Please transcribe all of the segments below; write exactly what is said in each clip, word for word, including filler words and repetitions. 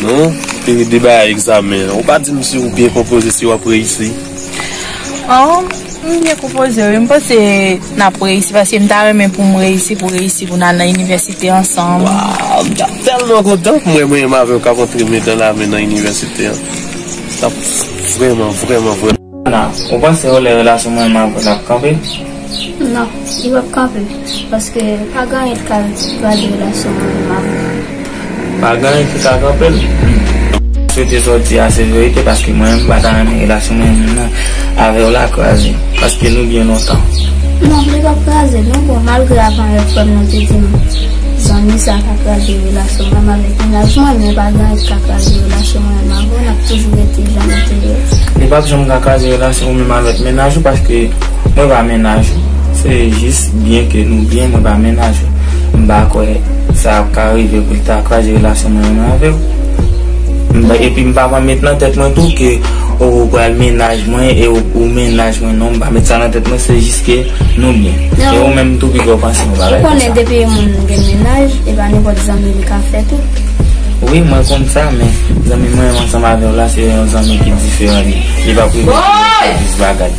Non, peri de bagay egzamen an. Ou pa di m si ou byen konpoze, si w ap reyisi. An, m byen konpoze, wi. M panse n ap reyisi, paske m ta renmen pou m reyisi, pou reyisi, pou n al nan inivèsite ansanm. Waw, m t ap tèlman kontan pou mwen, mwen menm avè w k ap antre men dan la men nan inivèsite an. T ap vrèman, vrèman, vrèman. Ana, ou panse w lè relasyon mwen menm avè w l ap kanpe? Non, li p ap kanpe, paske pa gen anyen ki ka kraze relasyon mwen menm avè w. Pa gen anyen ki ka kanpe l? Swete sa w di a se verite, paske mwen menm m pa ta renmen relasyon mwen menm nan avè w la kraze, paske nou byen lontan. Non, li p ap kraze, non, bon, malgre avan yè frè m nan te di m, zanmi sa ka kraze relasyon mwen menm avèk mennaj mwen, men pa gen anyen ki ka kraze relasyon mwen menm avè w, n ap toujou rete jan nou te ye. Li p ap janm ka kraze relasyon ou menm avèk mennaj ou, paske mwen pa mennaj ou. Se jis byen ke nou byen, mwen pa mennaj ou. M pa kwè sa ap ka rive pou l ta kraze relasyon mwen menm avè w. M pa, epi m pa pran met nan tèt mwen tou ke ou pral mennaj mwen e ou, ou mennaj mwen, non, m pa met sa nan tèt mwen, se jis ke nou byen. E ou menm tou piga w panse yon bagay konsa. Ou konnen depi yon moun gen mennaj, e pa nenpòt zanmi li ka fè tou. Wi, mwen konn sa, men zanmi mwen menm ansanm avè w la, se yon zanmi ki diferan, li, li p ap rive plis bagay.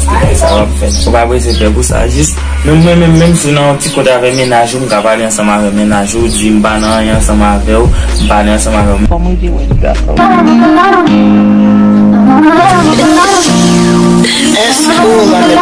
Paske sa w ap fè. Ou pa prese pè pou sa, jis, menm mwen menm, menm si w nan yon ti kote avè mennaj ou, m ka pale ansanm avè mennaj ou, di m pa nan anyen ansanm avè w, m pale ansanm avè w. Kòm rive wè li. Èske w avèk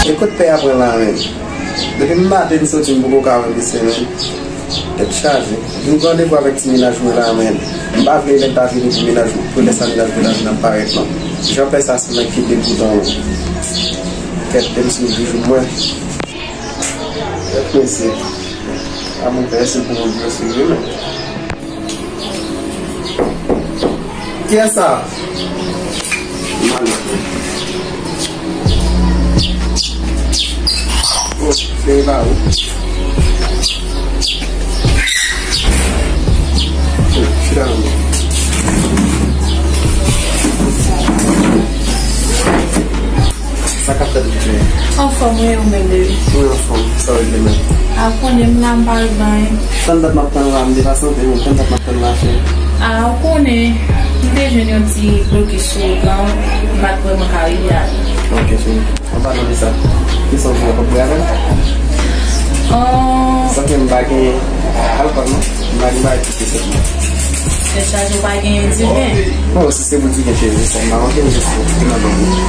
E kot pè a pran la menm? Depi m maten m soti m poko ka wè mesye menm. Tèt chaje. Vin pran randevou avèk ti mennaj mwen la menm. M pa vle lè l ta vini pou mennaj, pou lè sa mennaj mwen ta vin ap parèt non. Jan pè sa se nèg ki degoutan wi. Kèt, te m sou toujou mwen. Kèt mesye. A mwen pè se pou moun yo sou yo menm. Kiyès sa? Malèt. Oh, se pa ou. Oh, chita la. Sa k ap fèt ou menm? Anfòm wi, ou menm, baby? Mwen anfòm, sa w regle menm? A, ou konnen m la, m pa regle anyen. Tann dat m ap tann la, m depase anpil menm, tann dat m ap tann la, cheri. A, ou konnen, m te jwenn yon ti blokis sou wout lan, m pa t vrèman ka rive ale. Ok, cheri. An palan de sa, kisa w vle, w ap bwè avè m? Ahn. Sa fè m pa gen alkòl non, m pa gen bagay. Tèt chaje, ou pa genyen diven? Non, si se pou diven, cheri, se sa. M pa manke, m jis te nan ban mwen.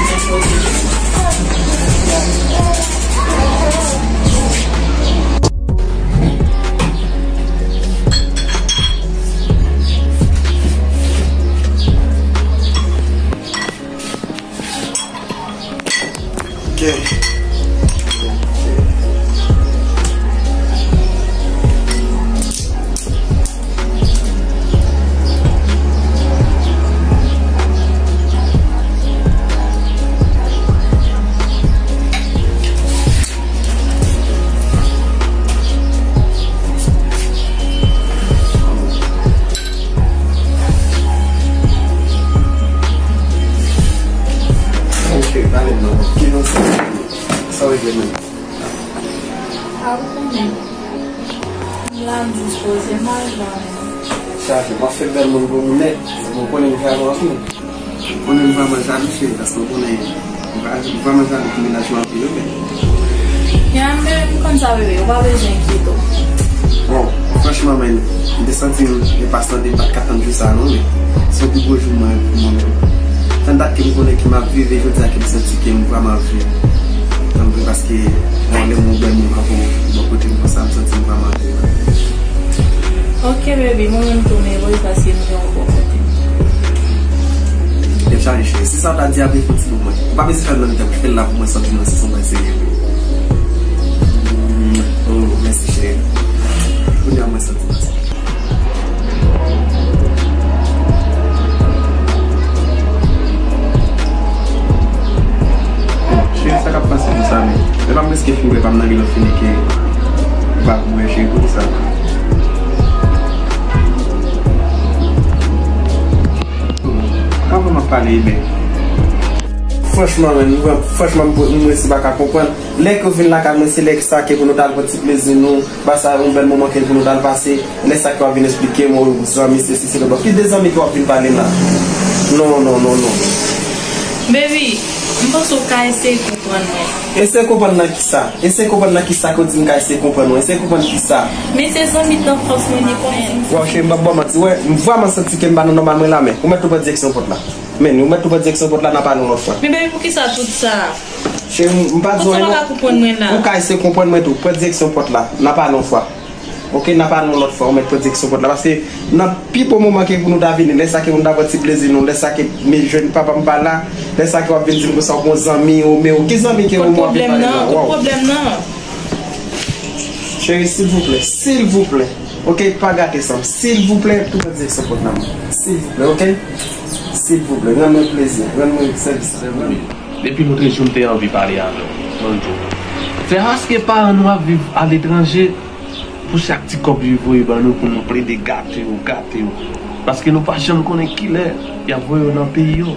Ok. Ok, pale m non. Ki non sa? Sa w regle menm? A, ou konnen. M la, m jis poze m al la. Chaje, w ap fè bèl moun gwo moun nèt. Ou konnen m fè avè w anpil. Ou konnen m vrèman jalou, cheri, paske ou konnen m vrèman jalou pou mennaj mwen anpil, wi, men. Ya, men m konn sa, bebe, ou pa bezwen enkyete w. Bon, franchman, men, m te santi m, e pa santi m pa t ka tann jou sa a, non, men se yon pi gwo jou mwen, pou mwen menm. Tann dat ke m konnen ke m ap viv, e jodi a ke m santi ke m vrèman ap viv. Tann vre, paske, bon, lè m wè yon bèl moun kanpe bò kote m konsa, m santi m vrèman ap viv. Ok, baby, mwen menm tou, m evoye paske m gen yon bò kote. Tèt chaje, cheri. Si sa w ta di a, fè l pou ti pou mwen. Ou pa bezwen fè l nan mitan, fè l la pou mwen, santi mwen, se yon bagay serye vre. Oh, mèsi, cheri. Kounye a, mwen santi m ansanm. Cheri, sa k ap pase konsa, men? Lè pa m riske fin bwè pa m nan gen lòt fini ke m pa bwè, cheri, poukisa? Avan m ap pale, men. Franchman, men, mwen, franchman, m, mwen resi pa ka konprann. Lè ke w vin lakay mwen, se lè sa ke pou nou t al pran ti plezi nou, pase yon bèl moman ke pou nou t al pase. Lè sa ke w ap vin eksplike mwen, zanmi, sesi, sela. Bon, ki de zanmi ke w ap vin pale la? Non, non, non, non. Baby, m panse w ka eseye konprann mwen. Eseye konprann nan kisa? Eseye konprann nan kisa ke w di m ka eseye konprann mwen? Eseye konprann kisa? Men se zanmi danfans mwen li konn di m. Waw, cheri, m p ap ba w manti. Wè, m vrèman santi ke m pa nan nòmal mwen la, men ou mèt tou pran direksyon pòt la. Men, ou mèt tou pran direksyon pòt la, n a pale yon lòt fwa. Men baby, poukisa tout sa? Cheri, m pa di w anyen non. Ou ka eseye konprann mwen tou. Pran direksyon pòt la. N a pale yon fwa. Oke, n a pale yon lòt fwa. Ou mèt pran direksyon pòt la. Paske nan pi bon moman ke pou nou ta vini, lè sa ke pou nou ta pran ti plezi nou, lè sa ke m jwenn papa m pa la, lè sa ke w ap vin di m konsa w gon zanmi, ou men ou ki zanmi ke ou mwen ap vin pale la? Waw. Kot pwoblèm nan? Kot pwoblèm nan? Cheri, silvouplè, silvouplè. Oke, pa gate san m. Silvouplè, tou pran direksyon pòt la. Silvouplè, oke? Silvouplè, rann mwen plezi, rann mwen sèvis la. Depi lòt jou m te anvi pale avè w, mwen di w. Se paske paran nou ap viv aletranje, pou chak ti kòb yo voye ban nou pou nou plede gate yo, gate yo. Paske nou pa janm konnen kilè y ap voye yo nan peyi yo.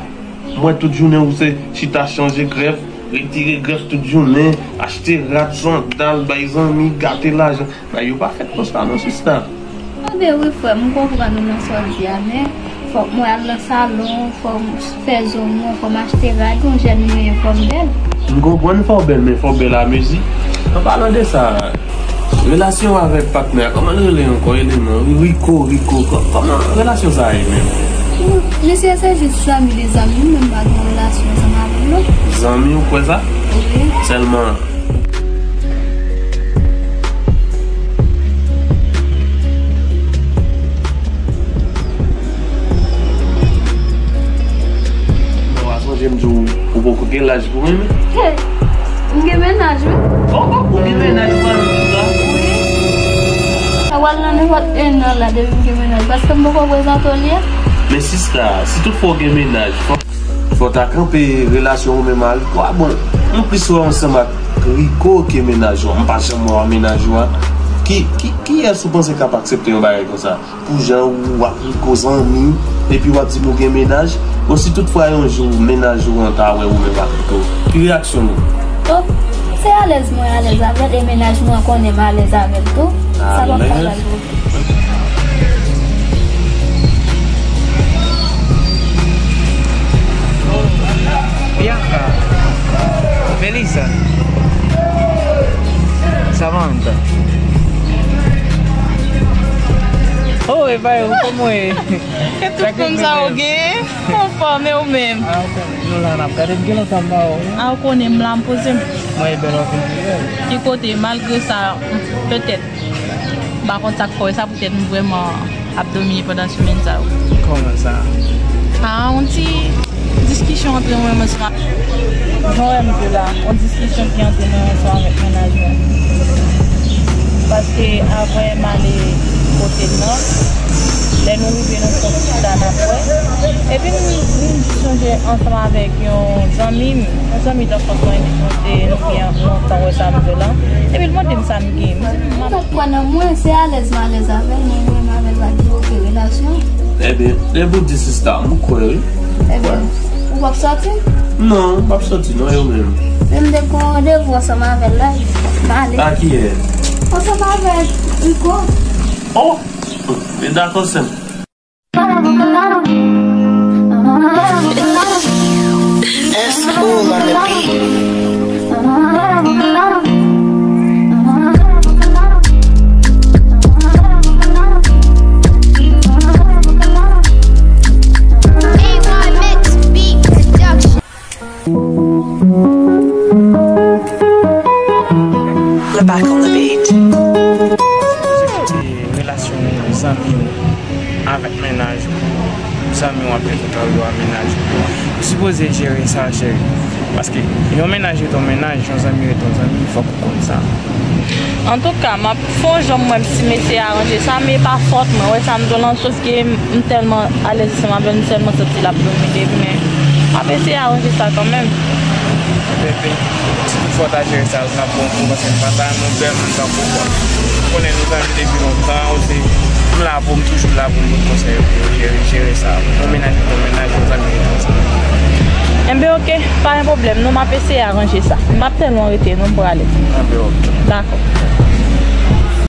M wè tout jounen ou se chita chanje grèf, retire grèf tout jounen, achte rad, sandal, bay zanmi, gate lajan. Bagay yo pa fèt konsa non, sista. Anben wi frè m, m konprann ou nan sa w di a, men fòk mwen al nan salon, fò m fè zong mwen, fò m achte rad, yon jèn mwen ye, fò m bèl. M konprann fò w bèl, men fò w bèl a mezi. An palan de sa, relasyon w avèk patnè a, kòman l rele ankò? Eleman, Rico, Rico, kò-, kòman relasyon sa a ye menm? Misye se jis zanmi de zanmi, m menm pa gen relasyon ansanm avè l non. Zanmi, ou kwè sa? Wi. Sèlman, Bon, a sonje m di w, ou poko gen laj pou renmen. Hey, m gen mennaj, wi. Oh, oh, ou gen mennaj, ou pa renmen sa? Wi. Sa pral nan nenpòt en an la, depi m gen mennaj, paske m poko prezante w li a. Men sista, si tout fwa w gen mennaj, fò, fò w ta kanpe relasyon ou menm a Rico a. Bon, m plis wè w ansanm ak Rico ke mennaj ou a. M pa janm wè w a mennaj ou a. Ki, ki, kiyès ou panse k ap aksepte yon bagay konsa? Pou jan ou ap Rico zanmi, epi w ap di m ou gen mennaj. Bon, si tout fwa yon jou mennaj ou an ta wè ou menm ak Rico, ki reyaksyon ou? Oh, se alèz mwen alèz avè l, e mennaj mwen an konnen m alèz avè l tou. Sa p ap fè anyen pou ou. Bianca. Melissa. Samantha. Oh, e pa yo, kòman w ye? E tout fanm sa yo genyen? Anfòm, e ou menm? Ah, ok. Nou la, n ap gade, m gen lontan m pa wè w. Ah, ou konnen m la, m poze m. Mwen, e bèl w ap vin pi bèl. Ki kote, malgre sa, petèt, m pa konn sa k fè w, e sa poutèt m vrèman ap domine pandan semèn sa yo. Kòman sa? Ah, yon ti diskisyon antre mwen menm ansanm ak, jan w wè m di w la, yon diskisyon ki antre mwen ansanm avèk mennaj mwen. Paske avan m ale kote l nan, lè nou rive nan fon chita n ap wè. Epi m, m sonje ansanm avèk yon zanmi m, yon zanmi danfans mwen, nou te, nou gen lontan wè sa m di w la. Epi l mande m sa m gen. M di m, m ap kwè nan mwen, se alèz m alèz avè l, mwen menm avè l pa gen okenn relasyon. Ebyen, depi w di sista, m kwè wi. Ebyen, ou p ap sòti? Non, m p ap sòti non, e ou menm? Men m te gen yon randevou ansanm avè l la, m ale. A kiyès? Ansanm avèk Rico. Oh! Men dakò sè m. S O on the beat. A Y Mix Beat Production. Back on the beat. Relasyon zanmi w avèk mennaj ou, zanmi w ap fè tout tan yo a mennaj ou. Ou sipoze jere sa, cheri. Paske yon mennaj ret yon mennaj, yon zanmi ret yon zanmi, fòk ou konn sa. Antouka, m ap fè yon jan m wè si m eseye aranje sa, men e pa fòt mwen. Wè sa m di w lan, sof ke m tèlman alèz ansanm avè l, m sèlman santi l ap domine m, men m ap eseye aranje sa kanmenm. Bebe, si toutfwa w ta jere sa, n ap bon kou, paske m pa ta renmen w pèdi m tankou kòm. Ou konnen nou zanmi depi lontan, ou se, m la pou m toujou la pou m ba w konsèy pou w jere, jere sa. Yon mennaj ret yon mennaj, yon zanmi ret yon zanmi. Enben, oke, pa gen pwoblèm, non, m ap eseye aranje sa. M p ap tèlman rete, non, m prale. Enben, oke. Dakò.